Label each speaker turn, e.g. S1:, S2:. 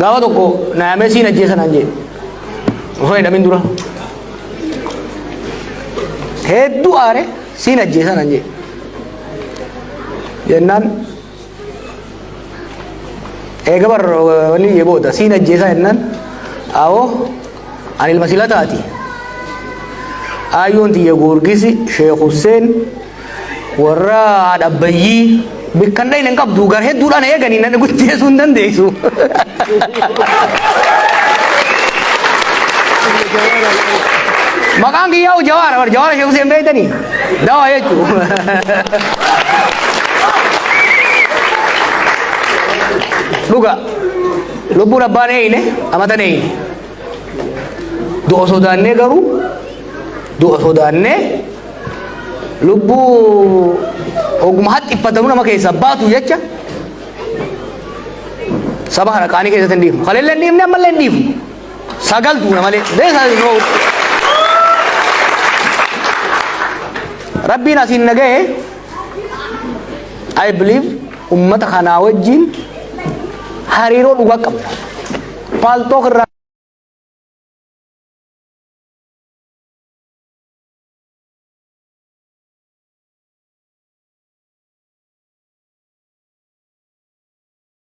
S1: Gaafa tokko na yaamee siin ajjeesa naan jedhe. Osoo hin hidhamin dura. Hedduu aare siin ajjeesa naan jedhe. Jennaan eega bar wanni jee booda siin ajjeesaa jennaan awoo ani ilma silataati. Aayyoon tiyya Goorgisi Sheekh Husseen warra haadha abbayyii bikkan dhayne hin qabdu gar hedduudhaan eeganii nan guddeessuu hin dandeessu. Maqaan kiyyaa Jawaara bar Jawaara Sheekh Hussein beektanii dawaa jechuu. Dhuga lubbuun abbaan eeyne amatan eeyne. Du'a sodaannee garuu du'a sodaannee lubbuu oguma haxxiffatanuu nama keessaa baatu jecha saba kana qaanii keessatti hin dhiifnu. Kaleellee hin dhiifne ammallee hin dhiifnu. Sagal duuna malee. Deesa Rabbiin asiin na gahe I believe ummata kanaa wajjin hariiroo dhugaa qabna. Paaltook irraa